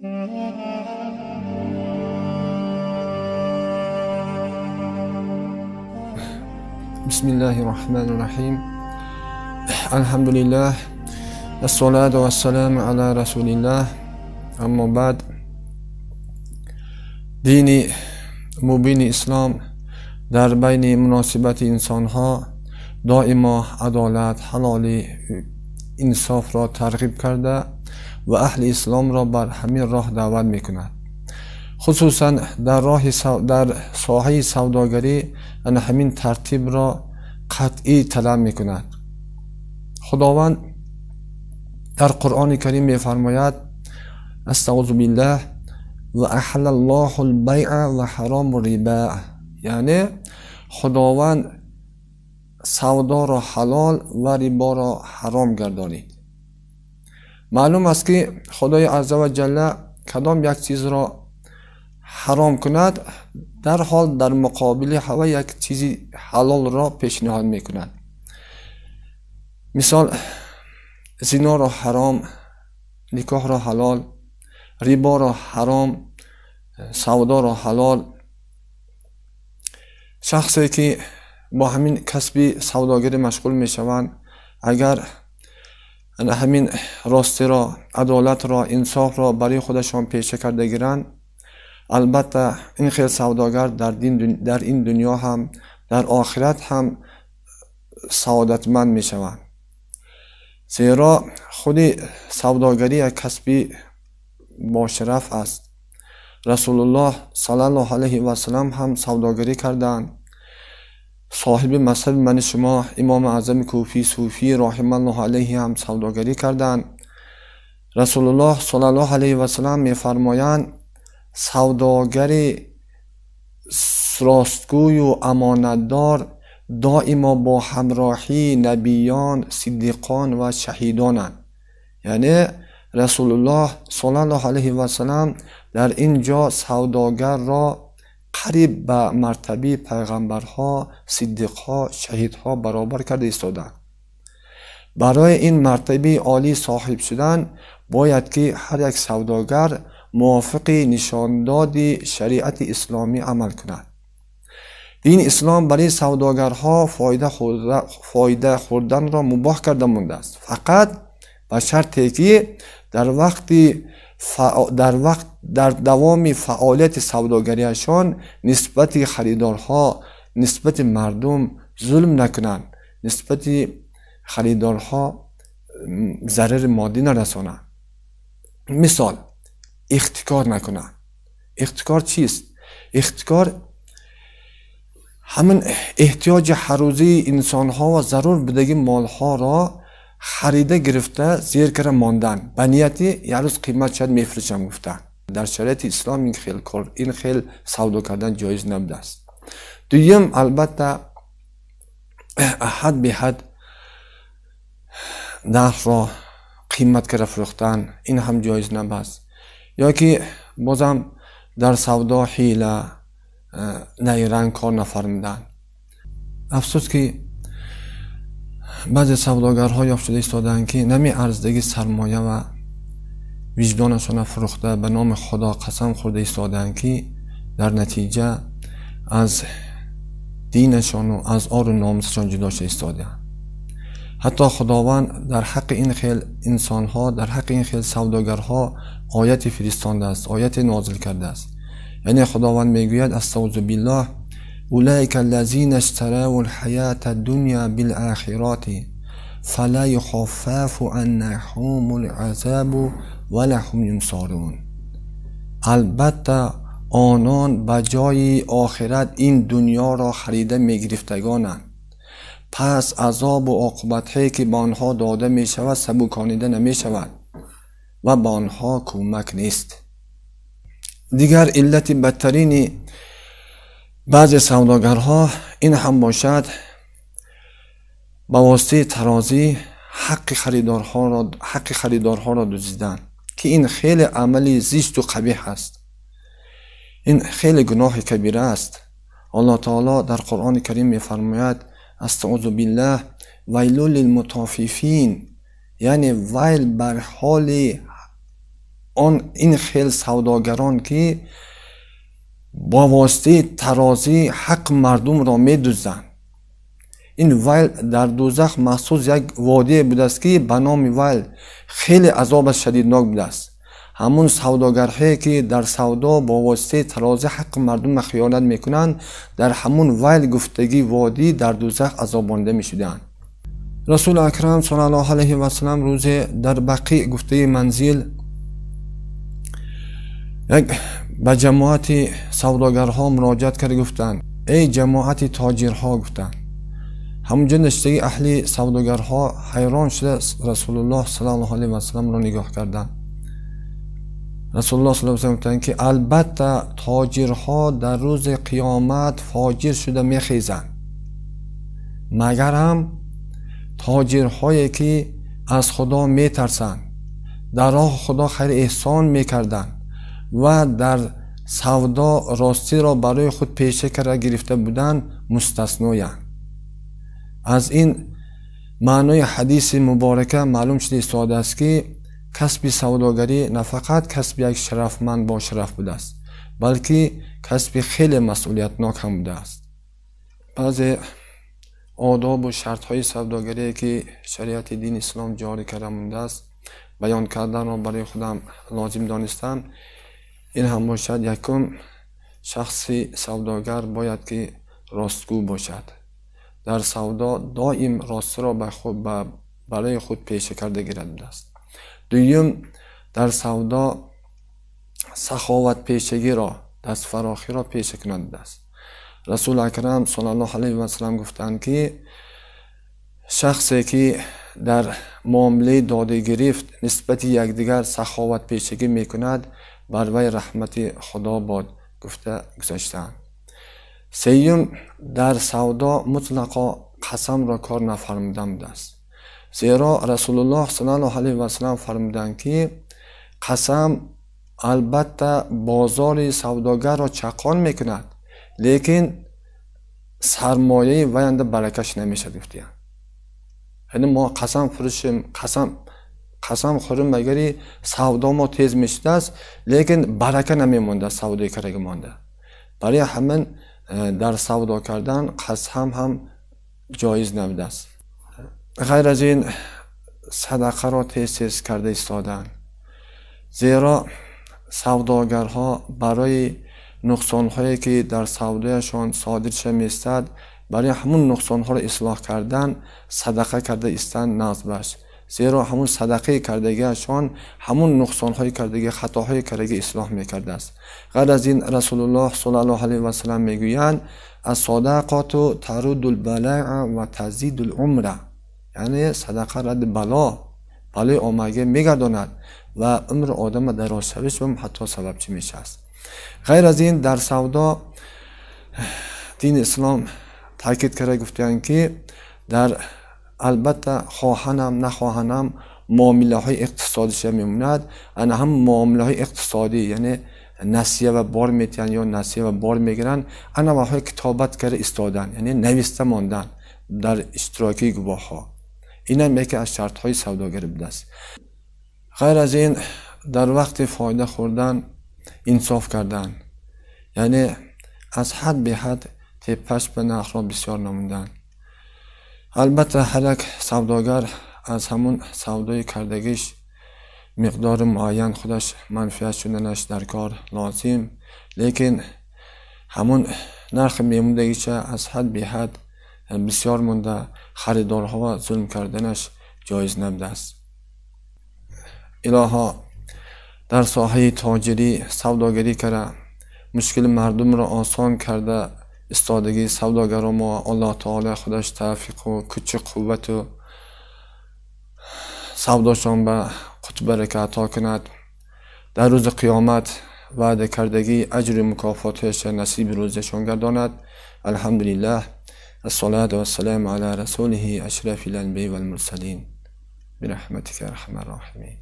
بسم الله الرحمن الرحیم. الحمد لله الصلاة والسلام علی رسول الله. اما بعد، دین مبین اسلام در بین مناسبت انسانها دائما عدالت، حلالی، انصاف را ترغیب کرده و اهل اسلام را بر همین راه دعوت میکند. خصوصا در ساحه سوداگری ان همین ترتیب را قطعی طلب میکند. خداوند در قرآن کریم میفرماید: استعوذ بالله و احل الله البیع و حرام الربا. یعنی خداوند سودا را حلال و ربا را حرام گردانید. معلوم است که خدای عزوجل کدام یک چیز را حرام کند، در حال در مقابل هوا یک چیزی حلال را پیشنهاد میکند. مثال زنا را حرام، نکاح را حلال، ربا را حرام، سودا را حلال. شخصی که با همین کسبی سوداگری مشغول میشوند، اگر همین راستی را، عدالت را، انصاف را برای خودشان پیشه کرده گیرند، البته این خیل سوداگر در این دنیا هم در آخرت هم سعادتمند می شوند. زیرا خود سوداگری یک کسبی با شرف است. رسول الله صلی الله علیه و سلم هم سوداگری کردند. صاحب مذهب من شما امام اعظم کوفی صوفی رحمه الله علیه هم سوداگری کردند. رسول الله صلی الله علیه و سلم می فرمایند: سوداگر راستگوی و امانتدار دائما با همراهی نبیان، صدیقان و شهیدانند. یعنی رسول الله صلی الله علیه و سلم در اینجا سوداگر را قریب به مرتبه پیغمبرها، صدیقها، شهیدها برابر کرده ایستادند. برای این مرتبه عالی صاحب شدن باید که هر یک سوداگر موافق نشانداد شریعت اسلامی عمل کند. دین اسلام برای سوداگرها فایده خوردن را مباح کرده مانده است، فقط به شرطی که در دوام فعالیت سوداگریشان نسبت خریدارها، نسبت مردم ظلم نکنند، نسبت خریدارها ضرر مادی نرسانند. مثال احتکار نکنند. احتکار چیست؟ احتکار همین احتیاج هر روزی انسانها و ضرور بدگی مالها را خریده گرفته زیر کرده ماندن به نیت یک روز قیمت شاید میفروشم گفتن. در شریعت اسلام این خیل کار، این خیل سودا کردن جایز نبوده است. دویم البته حد به حد نرخ را قیمت کرده فروختن این هم جایز نبوده است. یا که بازم در سودا حیله، نیرنگ کار نفرمودن. افسوس که بعضی سوداگرها یافت شده ایستادند که نمی ارزدگی سرمایه و وجدانشان فروخته به نام خدا قسم خورده ایستادند که در نتیجه از دینشان و از آر و ناموسشان جدا شده ایستادند. حتی خداوند در حق این خیل انسانها، در حق این خیل سوداگرها آیت فرستانده است، آیت نازل کرده است. یعنی خداوند میگوید: استعوذ بالله اولئک الذین اشتروا الحیاة الدنیا بالآخرة فلا یخفف عنهم العذاب ولا هم ینصرون. البته آنان به جای آخرت این دنیا را خریده میگرفتگانند، پس عذاب و عاقبت‌هایی که به آنها داده می شود سبکانیده نمی شود و به آنها کمک نیست. دیگر علت بدترین بعضی سوداگرها این هم باشد، به واسطه ترازی حق خریدارها را دزدیدن که این خیلی عملی زشت و قبیح است، این خیلی گناه کبیره است. الله تعالی در قرآن کریم می‌فرماید: استعوذ بالله ویل للمطففین، یعنی ویل بر حال Он ин хел савдогарон ки бо воситаи тарозӣ ҳақ мардумро медузданд. Ин вайл дар дӯзах махсус як водие будааст ки ба номи вайл хеле азобаш шадиднок будааст. Ҳамун савдогарҳое ки дар савдо бо воситаи тарозӣ ҳаққи мардумро хиёнат мекунанд, дар ҳамун вайл гуфтагӣ водӣ дар дӯзах азобонда мешуданд. Расули акрам саллаллоҳу алайҳи васаллам рӯзе дар Бақӣ гуфтаи манзил як ба ҷамоати савдогарҳо муроҷиат кард, гуфтанд: эй ҷамоати тоҷирҳо, гуфтанд. Ҳамунҷо нишастагии аҳли савдогарҳо ҳайрон шуда Расулуллоҳ саллаллоҳу алайҳи васалламро нигоҳ карданд. Расулуллоҳ саллаллоҳу алайҳи васаллам гуфтанд ки албатта тоҷирҳо дар рӯзи қиёмат фоҷир шуда мехезанд, магарам тоҷирҳое ки аз Худо метарсанд, дар роҳи Худо хайр эҳсон мекарданд ва дар савдо ростиро барои худ пеша карда гирифта буданд, мустасноянд. Аз ин маънои ҳадиси муборака маълум шуда истодааст ки касби савдогарӣ на фақат касби як шарафманд бо шараф будааст, балки касби хеле масъулиятнок ҳам будааст. Баъзе одобу шартҳои савдогарие ки шариати дини ислом ҷорӣ карда мондааст баён карданро барои худам лозим донистам. Ин ҳам бошад: якум, шахси савдогар бояд ки ростгӯ бошад, дар савдо доим ростиро барои худ пеша карда гирад будааст. Дуюм, дар савдо саховатпешагиро, дастфарохиро пеша кунад будааст. Расули акрам саллаллоҳу алайҳи васаллам гуфтанд ки шахсе ки дар муомилаи додагирифт нисбати якдигар саховатпешагӣ мекунад, бар вай раҳмати Худо бод, гуфта гузаштаанд. Сеюм, дар савдо мутлақо қасамро кор нафармудан будааст. Зеро Расулуллоҳ саллаллоҳу алайҳи васаллам фармуданд ки қасам албатта бозори савдогарро чақон мекунад, лекин сармояи вай анда баракаш намешад, гуфтиянд. Яъне мо қасам фурӯшем, қасам хӯрем, магари савдо мо тез мешудааст, лекин барака намемондааст савдои кардаги монда. Барои ҳамин дар савдо кардан қасам ҳам ҷоиз набудааст. Ғайр аз ин садақаро тез-тез карда истоданд, зеро савдогарҳо барои нуқсонҳое ки дар савдояшон содир шуда меистад, барои ҳамун нуқсонҳоро ислоҳ кардан садақа карда истанд нағзбаш, зеро ҳамун садақаи кардагиашон ҳамун нуқсонҳои кардагӣ, хатоҳои кардагӣ ислоҳ мекардааст. Ғайр аз ин Расулуллоҳ саллаллоҳу алайҳи васаллам мегӯянд: ас-садақату тарудул балаа ва тазидул умра, яъне садақа радди бало, балои омагӣ мегардонад ва умри одама дарозшавиш ҳам ҳатто сабабчӣ мешавад. Ғайр аз ин дар савдо дини ислом таъкид карда гуфтаанд ки дар албатта хоҳанам нахоҳанам муомилаҳои иқтисодиша мемонад. Ана ҳам муомилаҳои иқтисодӣ, яъне насия ва бор метиҳанд ё насия ва бор мегиранд, ана ваҳои китобат карда истоданд, яъне нависта монданд дар иштирокии гувоҳҳо. Инам яке аз шартҳои савдогарӣ будааст. Ғайр аз ин дар вақти фоида хӯрдан инсоф кардан, яъне аз ҳад беҳад теппаш ба нархро бисёр намудан. Албатта ҳар як савдогар аз ҳамун савдои кардагиш миқдори муайян худаш манфиат шуданаш дар кор лозим, лекин ҳамун нархи мемондагиша аз ҳад беҳад бисёр монда харидорҳо зулм карданаш ҷоиз набудааст. Илоҳо, дар соҳаи тоҷирӣ савдогарӣ карда мушкили мардумро осон карда истодагии савдогаро мо Аллоҳ таоло худаш тавфиқу кӯчи қуввату савдошон ба қутбарака ато кунад. Дар рӯзи қиёмат ваъда кардагии аҷру мукофотҳояша насиби рӯзашон гардонад. Алҳамдулиллаҳ, ассалату вассаламу ала расулиҳи ашрафил анбияи валмурсалин бирахматика арҳамар роҳимин.